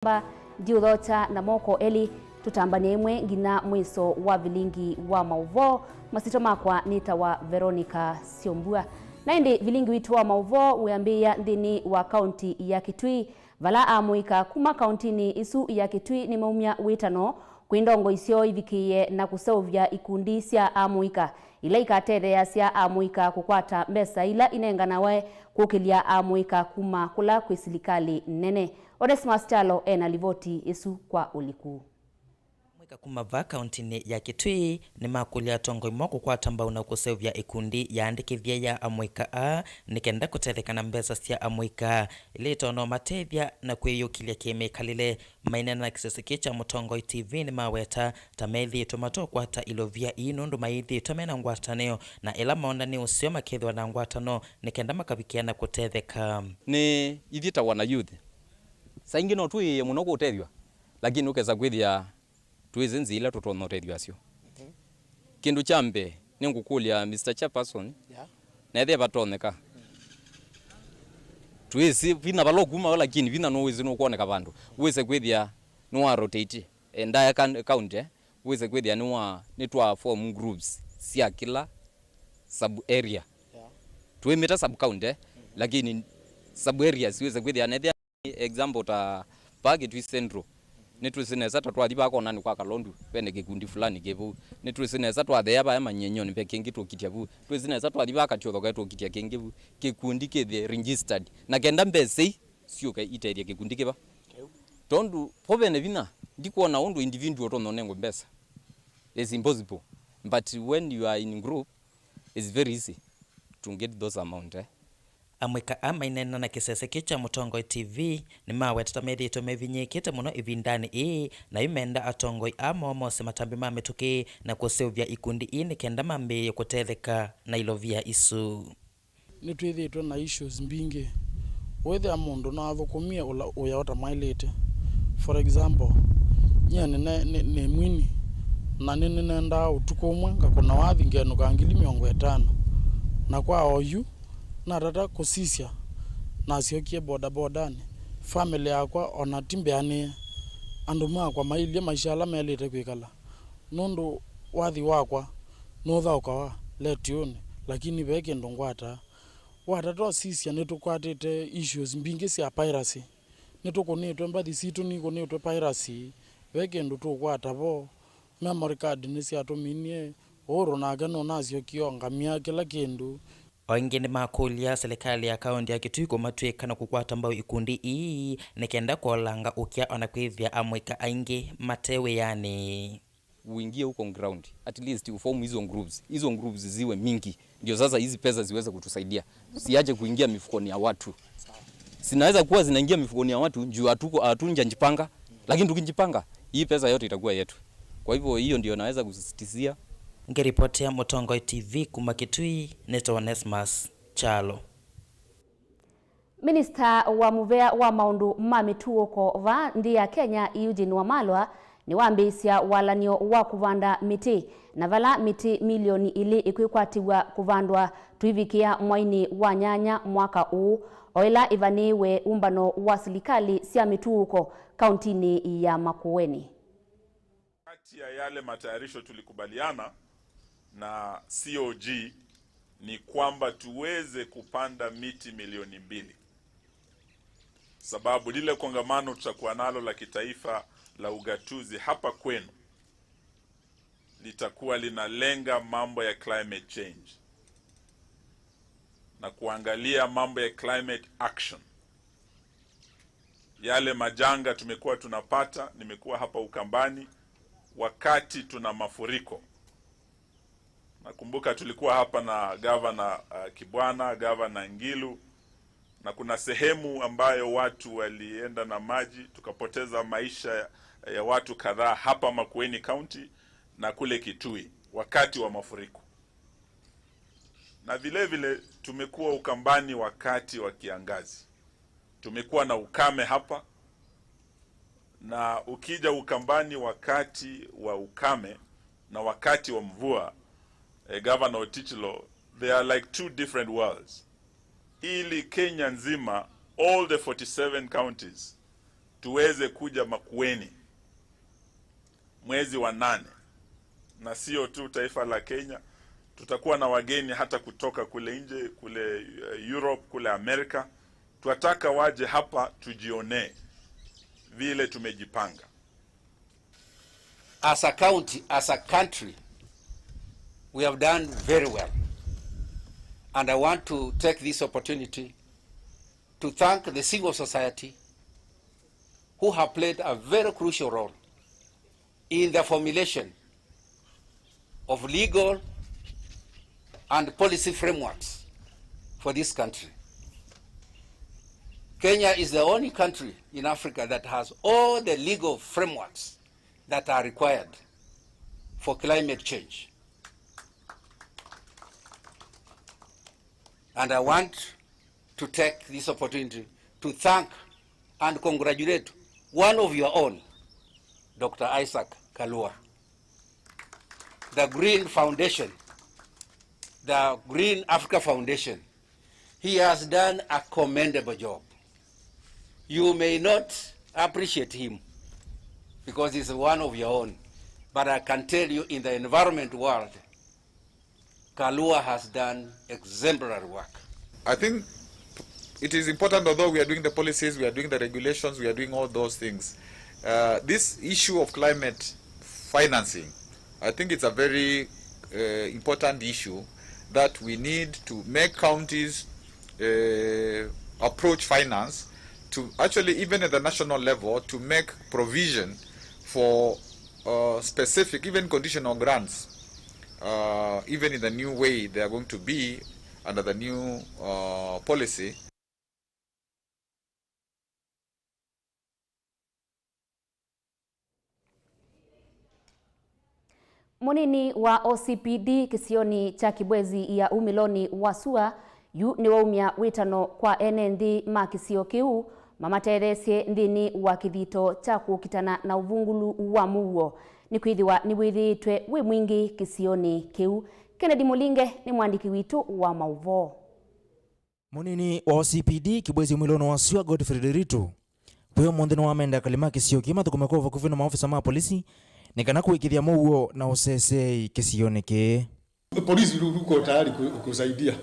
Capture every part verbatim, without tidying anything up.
Mba, ndiũthokya na moko elĩ, tũtambany'e ĩmwe nginya mwĩso wa vilingi wa maũvoo. Masyĩtwa makwa nĩtawa Veronica Syombua. Na ĩndĩ vilingi witũ wa maũvoo wĩambĩĩa nthĩnĩ wa kaunti ya Kitui, vala amũika kuma kauntinĩ ĩsu ya Kitui nĩmaumya wĩtano kwĩ ndongoi syoo ivikĩĩe na kũseũvya ikundi sya amũika ila ikatetheeasya amũika kũkwata mbesa ila inenganawe kũkĩlya amũika kuma kũla kwĩ silikalĩ nene. Onesmus Kyalo e na livoti ĩsu kwa ũliku. Amũika kuma vaa kauntinĩ ya Kitui nĩmakũlya atongoi moo kũkwata mbau na kũseũvya ikundi yaandĩkĩthye ya amũika aa nĩ kenda kũtetheka na mbesa sya amũika ila itonya ũmatethya na kwĩyũkĩlya kĩmĩkalĩle. Maineena na kĩsese kĩĩ kya Mũtongoi T V nĩmaweta ta methĩĩtwe matokwata ilovia ii nũndũ mayĩthĩĩtwe mena ngwatanĩo na ĩla moona nĩ ũseo makethĩwa na ngwatanĩo nĩ kenda makavikĩa na kũtetheka. Nĩ ithyĩ ta wana youth, saa ingĩ no twĩĩe mũno kũtethw'a, lakini ũkesa kwĩthĩa twĩsĩ nzĩa ila tũtonya ũtethw'a asyo. Kĩndũ kya mbee, nĩngũkũlya Mister Chairperson, yeah, na ethĩa vatonyeka. Twĩsĩ vinya vala ũkuma, lakini vinya nũwĩsĩ nũkwoneka vandũ. Wĩse kwĩthĩa nĩwa rotate entire coun-, county, wĩse kwĩthĩa nĩwa, nĩtwa form groups sya kĩla sub area. Yeah. Twĩmĩte sub county, lakini sub areas wĩse kwĩthĩa nethĩa Example ta vaa Kitui Central, nĩtwĩsĩ nesa ta twathi vaa konanĩ kwa Kalondu, vene kĩkundi fulani kĩ vau. Nĩtwĩsĩ nesa twathea vaa Manyenyoni ve kĩngĩ tũkitya vu. Twĩsĩ nesa twathi vaa Katyotho kaĩ tũkitya kĩngĩ vu. Kĩkundi kĩthĩe registered. Na kenda mbesa ii syũke itethye kĩkundi kĩva. Tondũ vo vene vinya, ndikwona ũndũ individual ũtonya ũnengwe mbesa. It's impossible. But when you are in group, it's very easy to get those amount, eh. Amũika aa maineena na kĩsese kĩĩ kya Mũtongoi T V nĩmawetete methĩĩtwe mevinyĩĩkĩte mũno ĩvindanĩ ĩĩ, na yu menda atongoi aa moo mose matambya ma mĩtũkĩ na kũseũvya ikundi ii nĩ kenda mambĩĩe kũtetheka na ilovia isu. Nĩtwĩthĩĩtwe na issues mbingĩ. Wĩthĩa mũndũ naathũkũmie ũla ũya ũtamwaĩlĩte. For example, nyie nĩne-, nĩ, nĩ mwini, na nĩnĩnendaa ũtukũ ũmwe ngakũna wathi ngenũka ngili mĩongo ĩtano. Na kwa oyu, natata kũsisya, nasyokie bodabodanĩ. Famĩlĩ yakwa ona ti mbĩanĩe. Andũ makwa mailye maisha ala melĩte kwĩkala. Nũndũ wathi wakwa nũthaũkawa letiũnĩ, lakini ve kĩndũ ngwataa. Watata ũsisya nĩtũkwatĩte issues mbingĩ sya piracy. Nĩtũkũnĩtwe, mbathi sitũ nikũnĩtwe piracy, ve kĩndũ tũkwata vo. Memory card nĩsyatũminie, Uhuru nake nũnasyokie o ngamia kĩla kĩndũ. O ĩngĩ nĩmakũlya silikalĩ ya kaũntĩ ya Kitui kũmatw'ĩka na kũkwata mbau ikundi ii nĩ kenda kũolanga ũkĩa ona kwĩthĩa amũika aingĩ mate wĩanĩ. Uingie huko ground, at least uform hizo groups, hizo groups ziwe mingi, ndio sasa hizi pesa ziweze kutusaidia, siache kuingia mifukoni ya watu. Zinaweza kuwa zinaingia mifukoni ya watu juu hatuko, hatunjajipanga, lakini tukijipanga, hii pesa yote itakuwa yetu. Kwa hivyo hiyo ndio naweza kusisitizia. Ngĩripotia Mũtongoi T V kuma Kitui, nĩtawa Onesmus Kyalo. Minista wa mũvea wa maũndũ ma mĩtuũko vaa nthĩ ya Kenya, Eugene Wamalwa, nĩwambĩĩsya walan'yo wa kũvanda mĩtĩ, na vala mĩtĩ milioni ilĩ ĩkwĩkwatĩw'a kũvandwa tũivikĩa mwainĩ wa nyanya mwaka ũũ, o ĩla ĩvanĩĩwe ũmbano wa silikalĩ sya mĩtuũko kauntinĩ ya Makueni. Kati ya yale matayarisho tulikubaliana na C O G ni kwamba tuweze kupanda miti milioni mbili, sababu lile kongamano tutakuwa nalo la kitaifa la ugatuzi hapa kwenu litakuwa linalenga mambo ya climate change na kuangalia mambo ya climate action. Yale majanga tumekuwa tunapata, nimekuwa hapa Ukambani wakati tuna mafuriko. Nakumbuka tulikuwa hapa na gavana, uh, Kibwana, gavana Ngilu, na kuna sehemu ambayo watu walienda na maji, tukapoteza maisha ya, ya watu kadhaa hapa Makueni County na kule Kitui wakati wa mafuriko. Na vile vile tumekuwa Ukambani wakati wa kiangazi. Tumekuwa na ukame hapa, na ukija Ukambani wakati wa ukame na wakati wa mvua, eh, Governor Otich Law, they are like two different worlds. Ili Kenya nzima, all the forty-seven counties, tuweze kuja Makueni mwezi wa nane. Na sio tu taifa la Kenya, tutakuwa na wageni hata kutoka kule nje, kule, eh, Europe, kule Amerika. Twataka waje hapa tujionee vile tumejipanga. As a county, as a country, we have done very well. And I want to take this opportunity to thank the civil society who have played a very crucial role in the formulation of legal and policy frameworks for this country. Kenya is the only country in Africa that has all the legal frameworks that are required for climate change. And I want to take this opportunity to thank and congratulate one of your own, Doctor Isaac Kalua. The Green Foundation, the Green Africa Foundation, he has done a commendable job. You may not appreciate him because he's one of your own, but I can tell you, in the environment world, Kalua has done exemplary work. I think it is important, although we are doing the policies, we are doing the regulations, we are doing all those things. Uh, this issue of climate financing, I think it's a very, uh, important issue that we need to make counties, uh, approach finance to actually, even at the national level, to make provision for, uh, specific, even conditional grants, uh, even in the new way they are going to be under the new, uh, policy. Mũnini wa O C P D kĩsionĩ kya Kibwezi ya umĩlonĩ wa sua yu nĩwaumya wĩtano kwa ene nthĩ ma kĩsio kĩu mamatetheesye nthĩnĩ wa kĩthito kya kũkitana na ũvungũlu wa mũuo, nĩkwĩthĩwa nĩwĩthĩĩtwe wĩ mwingĩ kĩsionĩ kĩu. Kennedy Mũlinge nĩ mwandĩki witũ wa maũvoo. Mũnini wa O C P D Kibwezi umĩlonĩ wa sua Godfrey Nderitu, kwĩ ũmũnthĩ nĩwamenda akali ma kĩsio kĩĩ mathũkũme kwa vakuvĩ na maofisa ma polisi nĩ kana kũĩkĩĩthya mũuo na ũseseei kĩsionĩ kĩĩ. Polisi rĩu rĩko tayari ku-, kusaidia.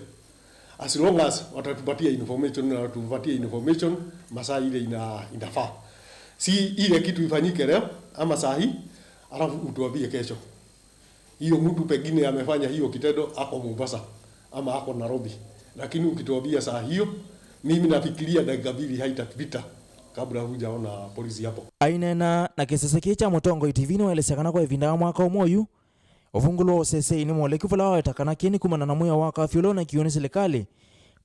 As long as watatupatia information na watupatie information masaa ile ina-, inafaa. Si ile kitu ifanyike leo ama saa hii, alafu utuambie kesho. Hiyo mtu pengine amefanya hiyo kitendo ako Mombasa ama ako Nairobi. Lakini ukituambia saa hiyo, mimi nafikiria dakika mbili haitapita kabla hujaona polisi hapo. Aineena na kĩsese kĩĩ kya Mũtongoi T V nĩwaelesya kana kwa ĩvinda ya mwaka ũmwe ũyu, ũvungũlu wa ũseseei nĩ mwolekyu vala waweta kana kĩĩ nĩ kumana na mwĩao wa kafyu ũla ũnekiwe nĩ silikalĩ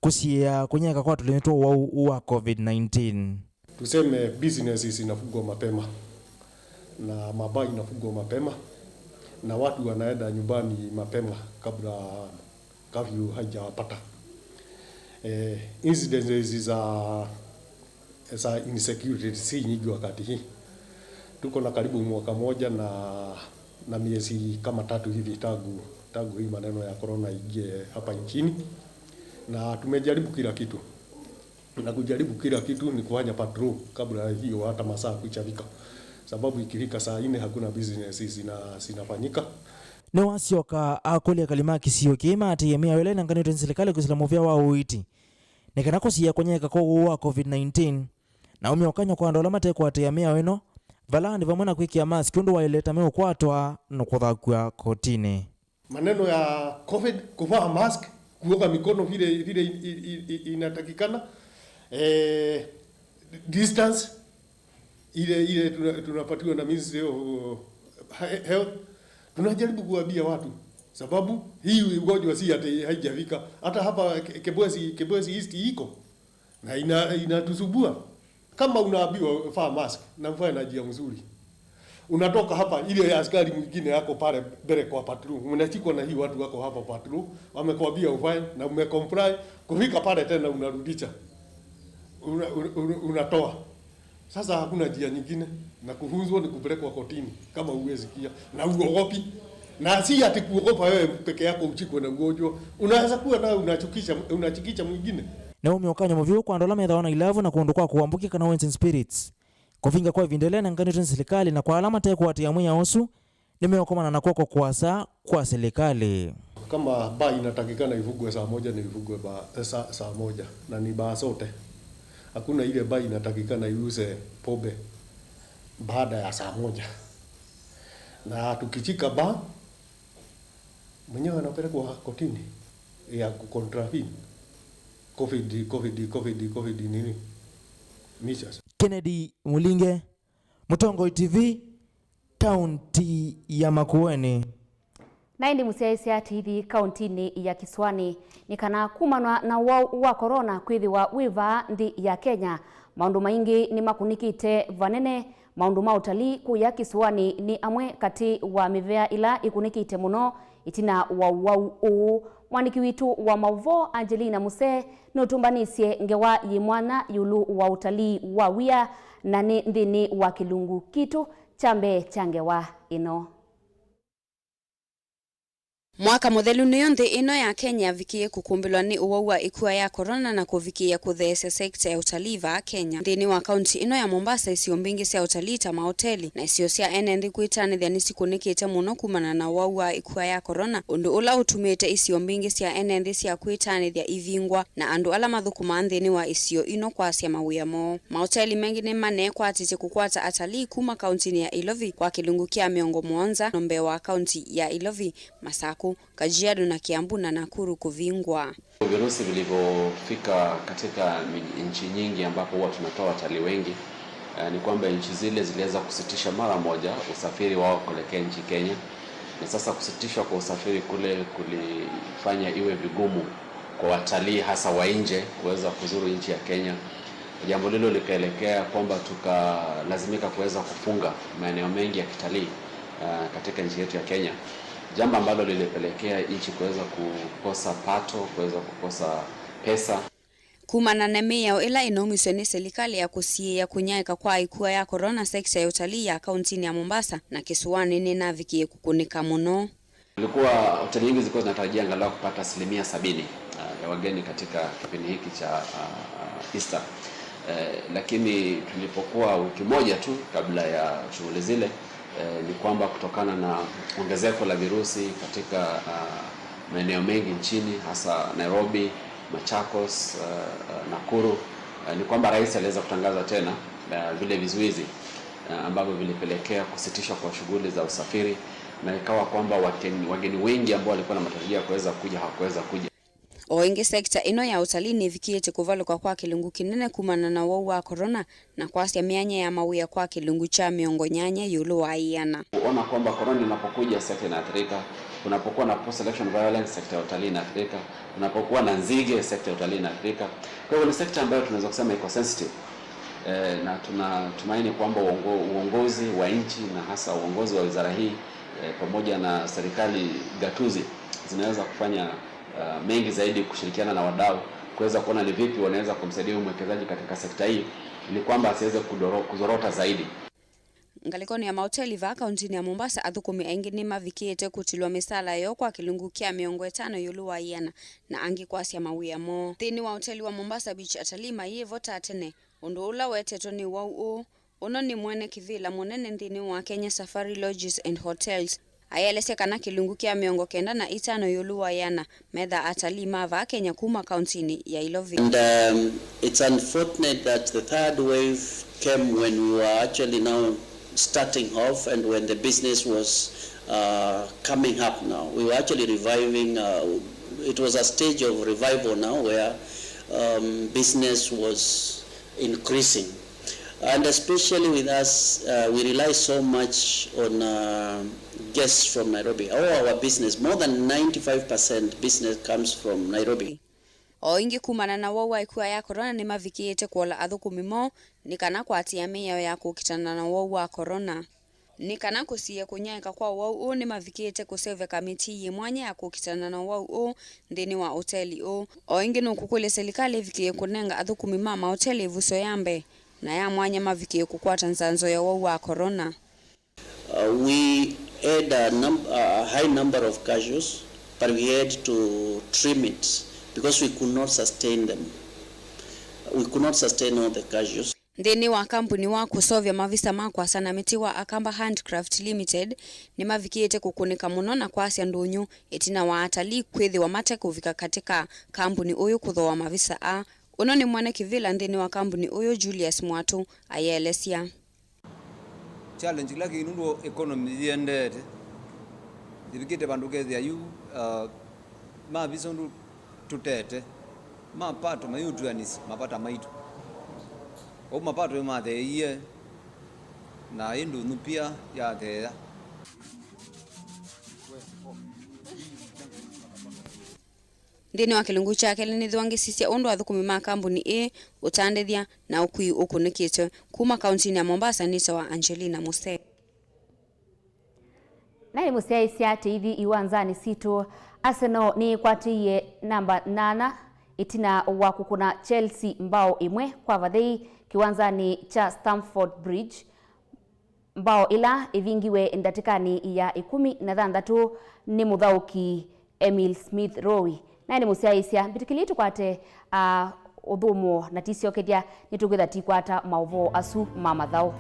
kũsiĩĩa kũnyaĩĩka kwa tũlĩmĩ twa ũwau wa covid nineteen. Tuseme businesses inafungwa mapema na mabaa inafungwa mapema na watu wanaenda nyumbani mapema kabla curfew haijawapata. Eh, incidences za, za insecurity si nyingi wakati hii. Tuko na karibu mwaka moja na, na miezi kama tatu hivi tangu, tangu hii maneno ya corona ingie hapa nchini. Na tumejaribu kila kitu. Na kujaribu kila kitu ni kufanya patrol kabla hiyo hata masaa kuchafika. Sababu ikifika saa nne hakuna business zina-, zinafanyika. Nĩwasyoka akũlya akali ma kĩsio kĩĩ maatĩĩe mĩao ĩla ĩnenganĩtwe nĩ silikalĩ kwĩsĩla mũvĩa wa ũiiti nĩ kana kũsiĩĩa kũnyaĩĩka kwa ũwau wa covid nineteen, na aumya ũkany'o kwa andũ ala matekwatĩĩa mĩao ĩno, vala nĩ vamwe na kwĩkĩa mask ũndũ waĩle ta meũkwatwa na kũthakw'a kotinĩ. Maneno ya covid, kuvaa mask, kuoga mikono vile, vile i-, i-, i-, i-, inatakikana, eh, distance, ile, ile tuna-, tunapatiwa na Ministry of, uh, he-, Health. Tunajaribu kuambia watu, sababu hii ugonjwa si ati haijafika. Hata hapa Ke-, Kibwezi, Kibwezi East iko. Na ina-, inatusumbua. Kama unaambiwa vaa mask na uvae na njia mzuri. Unatoka hapa, ile askari mwingine yako pale mbele kwa patrol. Mnashikwa na hii watu wako hapa patrol, wamekwambia uvae na umecomply. Kufika pale tena unarudisha. Una-, una-, una-, unatoa. Sasa hakuna njia nyingine, na kufunzwa ni kupelekwa kotini kama huwezi kia, na uogopi. Na si ati kuogopa wewe peke yako uchikwe na ugonjwa. Unaweza kuwa nawe unachukisha, unachikisha mwingine. Nĩwaumya ũkany'o mũvyũ kwa andũ ala methĩawa na ilavu na kũndũ kwa kũambũkya kana wines and spirits, Kũvinga kwa ĩvinda ĩla ĩnenganĩtwe nĩ silikalĩ na kwa ala mate kũatĩĩa mwĩao ũsu, nĩmeũkomana na kw'oko kũasa kwa silikalĩ. Kama baa inatakikana ifungwe saa moja, na ifungwe ba, eh, saa, saa moja, na ni baa zote. Hakuna ile baa inatakikana iuze pombe baada ya saa moja. Na tukishika baa, mwenyewe anapelekwa kotini ya kucontrafine. Covid, covid, covid, covid nini? Measures. Kennedy Mulinge, Mũtongoi T V, kaunti ya Makueni. Na ĩndĩ mũsyaĩĩsya T V kauntinĩ ya Kisuani nĩ kana kumanwa na ũwau wa corona kwĩthĩwa wĩ vaa nthĩ ya Kenya, maũndũ maingĩ nĩmakũnĩkĩte vanene. Maũndũ ma ũtalii kũya Kisuani nĩ amwe katĩ wa mĩvea ĩla ĩkũnĩkĩte mũno ĩtina wa ũwau ũũ. Mwandĩki witũ wa maũvoo Angelina Musee nũtũmbanĩsye ngewa yĩ mwanya ĩũlũ wa ũtalii wa wia, na nĩ nthĩnĩ wa kĩlungu kitũ kya mbee kya ngewa ĩno. Mwaka mũthelu nĩyo nthĩ ĩno ya Kenya yavikĩie kũkumbĩlwa nĩ ũwau wa ĩkua ya corona na kũvikĩĩa kũtheesya sekita ya ũtalii vaa Kenya. Nthĩnĩ wa kaunti ĩno ya Mombasa, isio mbingĩ sya ũtalii ta maoteli na isio sya ene nthĩ kwĩtanĩthya nĩsikũnĩkĩte mũno kumana na ũwau wa ĩkua ya corona, ũndũ ũla ũtumĩte isio mbingĩ sya ene nthĩ sya kwĩtanĩthya ivingwa na andũ ala mathũkũmaa nthĩnĩ wa isio ino kwasya mawĩa moo. Maoteli maingĩ nĩmaneekwatĩtye kũkwata atalii kuma kauntinĩ ya Ilovi kwa kĩlungu kya mĩongo mũonza no mbee wa kaunti ya Ilovi, Masakũ, Kajiado na Kiambu na Nakuru kũvingwa. Virusi vilivyofika katika mi- nchi nyingi ambapo huwa tunatoa watalii wengi, eh, ni kwamba nchi zile ziliweza kusitisha mara moja usafiri wao kuelekea nchi Kenya, na sasa kusitishwa kwa usafiri kule kulifanya iwe vigumu kwa watalii hasa wa nje kuweza kuzuru nchi ya Kenya. Jambo lilo likaelekea kwamba tukalazimika kuweza kufunga maeneo mengi ya kitalii, ah, katika nchi yetu ya Kenya, jambo ambalo lilipelekea nchi kuweza kukosa pato, kuweza kukosa pesa. Kumana na mĩao ĩla ĩnaumiswe nĩ silikalĩ ya kũsiĩĩa kũnyaĩĩka kwa ĩkua ya corona, sekita ya ũtalii ya kauntinĩ ya Mombasa na kĩsũanĩ nĩnavikie kũkũnĩka mũno. Kulikuwa, hoteli nyingi zilikuwa zinatarajia angalau kupata asilimia sabini, ah, ya wageni katika kipindi hiki cha, ah, ah, Easter. Eh, lakini tulipokuwa wiki moja tu kabla ya shughuli zile, eh, ni kwamba kutokana na ongezeko la virusi katika, ah, maeneo mengi nchini, hasa Nairobi, Machakos, ah, ah, Nakuru, ah, ni kwamba rais aliweza kutangaza tena, ah, vile vizuizi, ah, ambavyo vilipelekea kusitishwa kwa shughuli za usafiri, na ikawa kwamba wageni, wageni wengi ambao walikuwa na matarajio ya kuweza kuja hawakuweza kuja. O ĩngĩ, sekita ĩno ya ũtalii nĩvikĩĩte kũvalũka kwa kĩlungu kĩnene kumana na ũwau wa corona na kwasya myanya ya mawĩa kwa kĩlungu kya mĩongo nyanya ĩũlũ wa ĩana. Kuona kwamba corona inapokuja, sekta inaathirika. Kunapokuwa na post election violence, sekta ya utalii inaathirika. Kunapokuwa na nzige, sekta ya utalii inaathirika. Kwa hivyo ni sekta ambayo tunaweza kusema iko sensitive. Eh, na tunatumaini kwamba uongo-, uongozi wa nchi na hasa uongozi wa wizara hii, eh, pamoja na serikali gatuzi zinaweza kufanya, uh, mengi zaidi kushirikiana na wadau kuweza kuona ni vipi wanaweza kumsaidia huyu mwekezaji katika sekta hii ili kwamba asiweze kudoro-, kuzorota zaidi. Ngalĩkonĩ ya maoteli vaa kauntinĩ ya Mombasa, athũkũmi aingĩ nĩmavikĩĩte kũtilwa mĩsaala yoo kwa kĩlungu kya mĩongo ĩtano ĩũlũ wa ĩana, na angĩ kwasya mawĩa moo. Nthĩnĩ wa oteli wa Mombasa Beach, atalii mayĩvo ta tene, ũndũ ũla wetetwe nĩ ũwau ũũ. Ũno nĩ mwene kĩvĩla mũnene nthĩnĩ wa Kenya Safari Lodges and Hotels. Aelesya kana kĩlungu kya mĩongo kenda na itano ĩũlũ wa ĩana metha atalii ma vaa Kenya kuma kauntinĩ ya Ilovi. And, um, it's unfortunate that the third wave came when we were actually now starting off and when the business was, uh, coming up now. We were actually reviving, uh, it was a stage of revival now where, um, business was increasing. And especially with us, uh, we rely so much on, uh, guests from Nairobi. All our business, more than ninety-five percent business comes from Nairobi. O ĩngĩ, kumana na wau wa ĩkua ya corona, nĩmavikĩĩte kũola athũkũmi moo nĩ kana kũatĩĩa mĩao ya kũkitana na wau wa corona. Nĩ kana kũsiĩĩa kũnyaĩĩka kwa ũwau ũũ, nĩmavikĩĩte kũseũvya kamĩtĩĩ yĩ mwanya ya kũkitana na ũwau ũũ nthĩnĩ wa ũteli ũũ. O ĩngĩ, nũkũkũlya silikalĩ ĩvikĩĩe kũnenga athũkũmi ma maoteli ĩvuso ya mbee na ya mwanya mavikĩĩe kũkwata nzanzo ya ũwau wa corona. Uh, we had a num-, a high number of casuals, but we had to trim it because we could not sustain them. We could not sustain all the casuals. Nthĩnĩ wa kambuni wa kũseũvya mavisa ma kwasya na mĩtĩ wa Akamba Handcraft Limited, nĩmavikĩĩte kũkũnĩka mũno na kwasya ndũnyũ ĩtina wa atalii kwĩthĩwa mate kũvika katĩ ka kambuni ũyũ kũthooa mavisa aa. Ũno nĩ mwene kĩvĩla nthĩnĩ wa kambuni ũyũ, Julius Mwatũ, ayĩelesya. Challenge kĩla kĩ nũndũ economy yĩendete. Yĩvikĩte vandũ ũkethĩa yu, uh, mavisa ũndũ tũtete, mapato mayĩũtwĩanĩsya mavata maitũ. Kwoou mapato nĩmatheeie, na ĩ ndũnyũ pia yatheea. Nthĩnĩ wa kĩlungu kya kelĩ, nĩthĩwa ngĩsisya ũndũ athũkũmi ma kambuni ĩĩ, ũtandĩthya, na ũkui ũkũnĩkĩtwe. Kuma kauntinĩ ya Mombasa, nĩtawa Angelina Musee. Na ĩmũsyaĩĩsya tĩithi iwanzanĩ sitũ, Arsenal nĩkwatĩie namba nyanya ĩtina wa kũkũna Chelsea mbao ĩmwe kwa vathei kĩwanzanĩ kya Stamford Bridge. Mbao ĩla ĩvingiwe ndatĩkanĩ ya ĩkũmi na thanthatũ nĩ mũthaũki Emil Smith Rowe. Naĩ nĩ mũsyaĩĩsya, mbĩtĩkĩlei tũkwate, a, ũthũmũo na tisyokethya, nĩtũkwĩtha tikwata maũvoo asu ma mathaũ.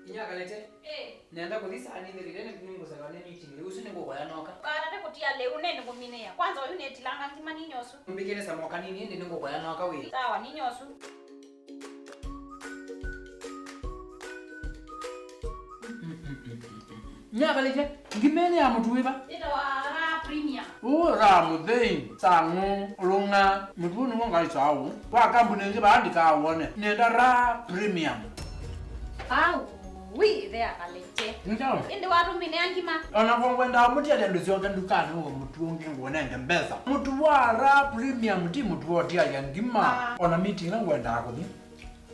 Inya Kalete. Eh. Nenda kũthi saa nĩ thirĩte, nĩ, nĩngũselewa nĩ meeting. Rĩu ũsu nĩngũkũya noka. Kana nĩ kũtia lĩu, nĩ nĩkũminĩa. Kwanza ũyu nĩtilanga ngima ninyosu. Mbĩkĩre samoka nini, ĩndĩ nĩngũkũya noka wĩ. Sawa, ninyosu. Nyakalĩte, ngima ĩno ya mũtu wĩva? Ĩtawa Raha Premium. Ũ, Raha mũthei, sang'ũ, ũlũng'a, mũtu ũũ nĩw'o ngaĩsaa ũũ. Kwa kambuni ĩngĩ vaa ndikawone. Nĩenda Raha Premium. Au, wi, ĩthe akalĩte. Nĩkyaũ? Ĩndĩ watũmĩnĩa ngima. Ona kwa ngwendaa mũtialya ndũsyoke ndukanĩ ũwe mũtu ũngĩ ngũnenge mbesa. Mũtu wa Raha Premium ti mũtu wa ũtialya ngima. Ah. Ona meeting ĩla ngwendaa kũthi.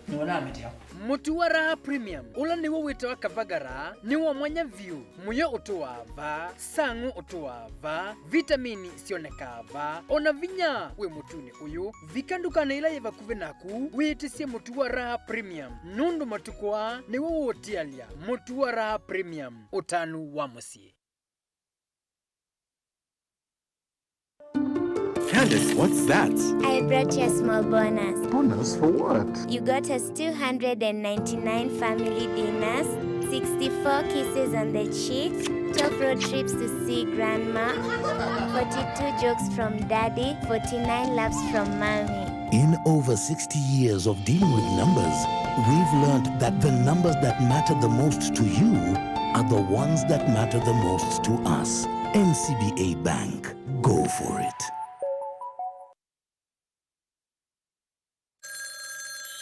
Nĩwona mĩtĩ yao. Mũtu wa Raha Premium, ũla nĩw'o wĩtawa Kavagara, nĩ wa mwanya vyũ. Mũyo ũtũaa vaa, sang'ũ ũtũaa vaa, vitamini syonekaa vaa, o na vinya wĩ mũtunĩ ũyũ. Vika ndukanĩ ĩla yĩ vakuvĩ naku, wĩtĩsye mũtu wa Raha Premium, nũndũ matukũ aa nĩw'o ũũtialya. Mũtu wa Raha Premium, ũtanu wa mũsyĩ. Candace, what's that? I brought you a small bonus. Bonus for what? You got us two hundred and ninety-nine family dinners, sixty-four kisses on the cheek, twelve road trips to see grandma, forty-two jokes from daddy, forty-nine laughs from mommy. In over sixty years of dealing with numbers, we've learned that the numbers that matter the most to you are the ones that matter the most to us. N C B A Bank. Go for it.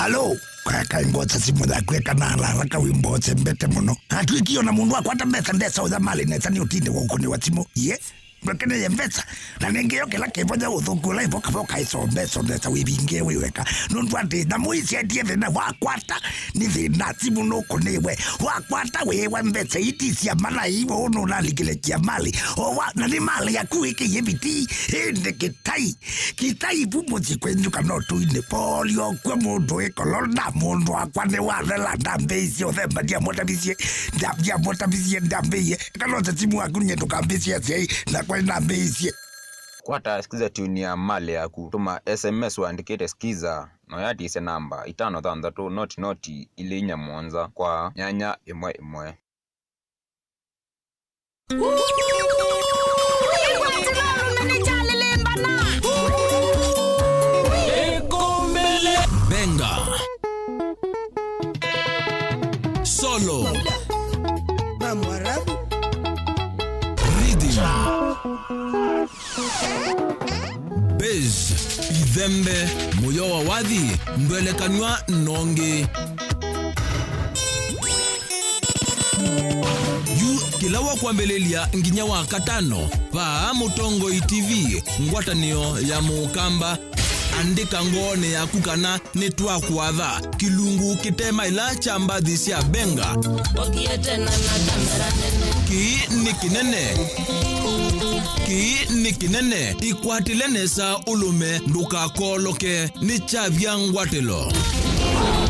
Alo, kakai ngwota simũ yaku eka na haraka wĩmbote mbete mũno. Atwĩkie ona mũndũ akwata mbesa ndesa ũya malĩ nesa nĩ ũtinde wa ũkũnĩwa simũ. Ye? Ndwekeneye mbesa, na nĩngĩ yo kĩla kĩvonya ũthũku ũla ĩvokavoka ĩsombesondesa wĩvingie wĩ weka. Nũndũ atĩ nyamũ isyatie thĩna wakwata nĩ thĩna simũ nũkũnĩwe. Wakwata wĩĩwa mbesa iti sya mana iwe ũnũnalikĩle kiamali. Owa, na nĩ mali yaku wĩkĩie vitii, ĩndĩ kĩtai. Kĩtai vu mũsyĩ kwenyu kana ũtũinĩ. Polio kw'o mũndũ wĩ kolona, mũndũ wakwa nĩwathela ndambĩĩisye ũthemba ndiamũtavisye, nda-, ndiamũtavisye ndambĩĩie. Kana ũte simu waku nye ndũkambĩsye asyai, nakwa nĩnambĩĩisye. Kwata Skiza tune ya mali yaku, tũma S M S ũandĩkĩte Skiza, na ũyatisye namba itano thanthatũ noti noti ilĩ inya mũonza kwa nyanya ĩmwe ĩmwe. Benga. Solo. Rhythm. Bass, ithembe, mũyo wa wathi, ndwelekanw'a nongĩ. Yu kĩla wa kwambĩlĩlya nginya wa katano, vaa Mũtongoi T V, ngwatanĩo ya Mũkamba. Andĩka ngoonĩ yaku kana nĩtwakwatha kĩlungu kĩte maĩla kya mbathi sya Benga. Ũthiĩte na na kamera nene. Kĩĩ nĩ kĩnene. Kĩĩ nĩ kĩnene. Ĩkwatĩle nesa ũlũme ndũkakooloke. Nĩ kyavya ngwatĩlo.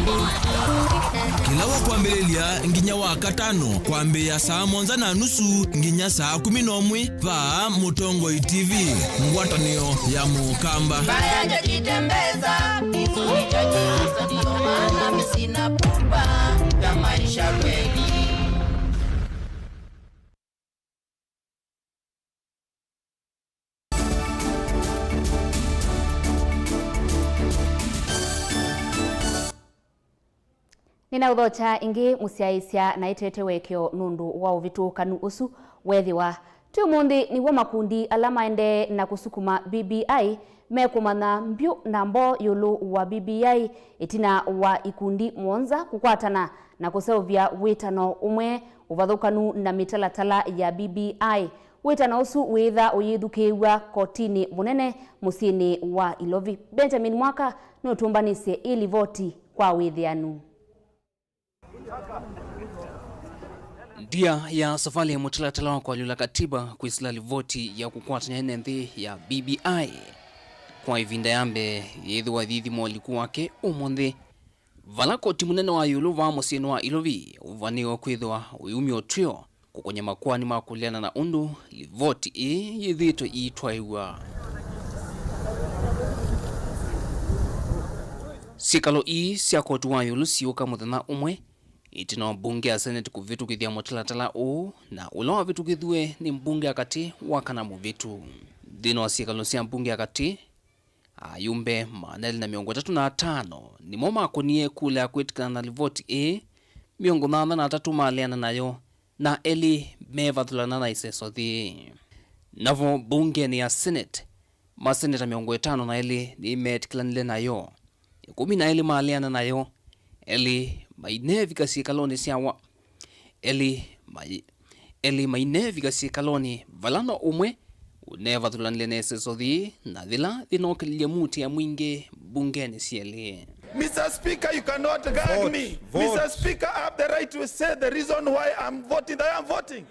Kĩla wa kwambĩlĩlya nginya wa katano, kwambĩĩa saa mũonza na nusu nginya saa kũmi na ũmwe, vaa Mũtongoi T V, ngwatanĩo ya Mũkamba. Mbaya jajitembeza, hicho ndicho chanzo, ndio maana mimi sina pupa ya maisha kweli. Nĩnaũthokya ĩngĩ mũsyaĩĩsya na ĩtete wekeo nũndũ wa ũvĩtũkanu ũsu weethĩwa. Ti ũmũnthĩ nĩw'o makundi ala maendee na kũsukuma B B I mekũmanya mbyũ na mboo ĩũlũ wa B B I ĩtina wa ikundi mũonza kũkwatana na kũseũvya wĩtano ũmwe ũvathũkanu na mĩtalatala ya B B I. Wĩtano ũsu wĩĩtha ũyĩthukĩĩw'a kotinĩ mũnene mũsyĩnĩ wa Ilovi. Benjamin Mwaka nũtũmbanĩsye ĩ livoti kwa wĩthĩanu. Ndia ya savalĩ mũtalatala wa kũalyũla katiba kwĩsĩla livoti ya kũkwatany'a ene nthĩ ya B B I kwa ĩvinda ya mbee yĩthĩwa yĩthimwa ũliku wake ũmũnthĩ, vala koti mũnene wa ĩũlũ vaa mũsyĩnĩ wa Ilovi ũvanĩĩwe kwĩthĩwa ũiumya ũtw'ĩo kũkũny'a makoani ma kũleana na ũndũ livoti ĩĩ yĩthĩĩtwe ĩitwaĩw'a. Syĩkalo ii sya koti wa ĩũlũ siũka mũthenya ũmwe ĩtina wa mbunge ya Senate kũvĩtũkĩthya mũtalatala ũũ, na ũla wavĩtũkĩthiw'e nĩ mbunge ya katĩ wa kana mũvĩtu. Nthĩnĩ wa syĩkalo sya mbunge ya katĩ, ayumbe maana elĩ na mĩongo ĩtatũ na atano nĩmo makonie kula ya kwĩtĩkana na livoti ĩĩ, mĩongo thanthatũ na atatũ maleana nayo, na elĩ meevathũlana na ĩseso yĩĩ. Navo mbungenĩ ya Senate, maseneta mĩongo ĩtano na elĩ nĩmeetĩkĩlanile nayo, ĩkũmi na elĩ maleana nayo, elĩ maineevika syĩkalonĩ sya wa, elĩ mai-, elĩ maineevika syĩkalonĩ, vala no ũmwe ũneevathũlanile na ĩseso yĩĩ, na yĩla yĩnokelilye muti ya mwingĩ mbungenĩ syelĩ. Mister Speaker, you cannot gag me. Vote. Mister Speaker, I have the right to say the reason why I'm voting, that I'm voting.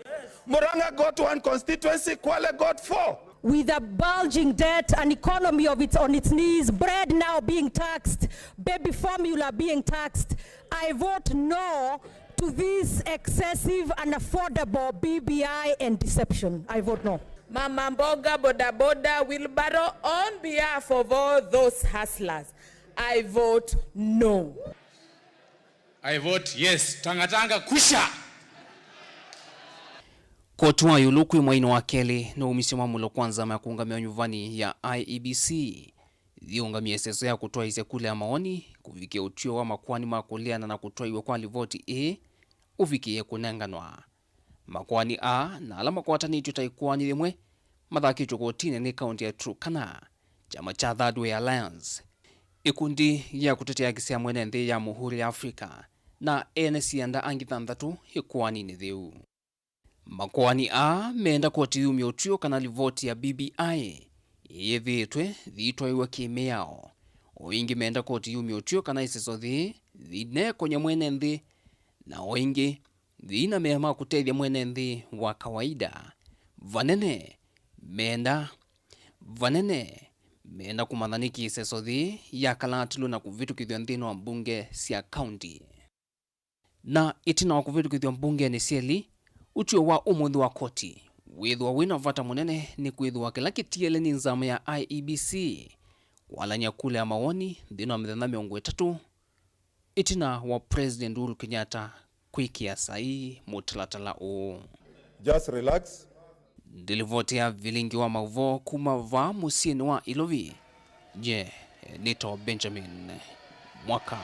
Murang'a got one constituency, Kwale got four. With a bulging debt, an economy of its, on its knees, bread now being taxed, baby formula being taxed, I vote no to this excessive, unaffordable B B I and deception. I vote no. Mama mboga, boda boda, wheelbarrow, on behalf of all those hustlers, I vote no. I vote yes. Tangatanga kwisha. Koti wa ĩũlũ kwĩ mwainĩ wa kelĩ nĩwaumisye mwamũlo kwa nzama ya kũũngamĩa nyuvani ya I E B C yĩũngamie ĩseso ya kũtwaĩĩsya kula ya maoni kũvikĩa ũtw'ĩo wa makoani ma kũleana na kũtwaĩw'a kwa livoti ĩĩ ũvikĩĩe kũnenganwa. Makoani aa na ala makwatanĩtw'e ta ĩkoani yĩmwe mathakĩtw'e kotinĩ nĩ kaũntĩ ya Turkana, kyama kya Thirdway Alliance, ĩkundi ya kũtetea haki sya mwene nthĩ ya Mũhũro ya Africa, na ene sianda angĩ thanthatũ ĩkoaninĩ yĩu. Makoani aa meenda koti yumye ũtw'ĩo kana livoti ya B B I ĩyĩthĩĩtwe yĩitwaĩw'a kĩ-mĩao. O ĩngĩ meenda koti yumye ũtw'ĩo kana ĩseso yĩĩ yĩineekonya mwene nthĩ, na o ĩngĩ yĩina mea ma kũtethya mwene nthĩ wa kawaida. Vanene meenda, vanene meenda kũmanya nĩkĩ ĩseso yĩĩ yakalatilwe na kũvĩtũkĩthw'a nthĩnĩ wa mbunge sya kaunti. Na ĩtina wa kũvĩtũkĩthw'a mbungenĩ syelĩ, ũtw'ĩo wa ũmũnthĩ wa koti wĩthĩwa wĩ na vata mũnene, nĩkwĩthĩwa kĩla kĩtiele nĩ nzama ya I E B C kwalany'a kula ya mawoni nthĩnĩ wa mĩthenya mĩongo ĩtatũ ĩtina wa President Uhuru Kenyatta kwĩkĩa saii mũtalatala ũũ. Just relax. Ndilivoti ya vilingi wa maũvoo kuma vaa mũsyĩnĩ wa Ilovi, nye nĩtawa Benjamin Mwaka.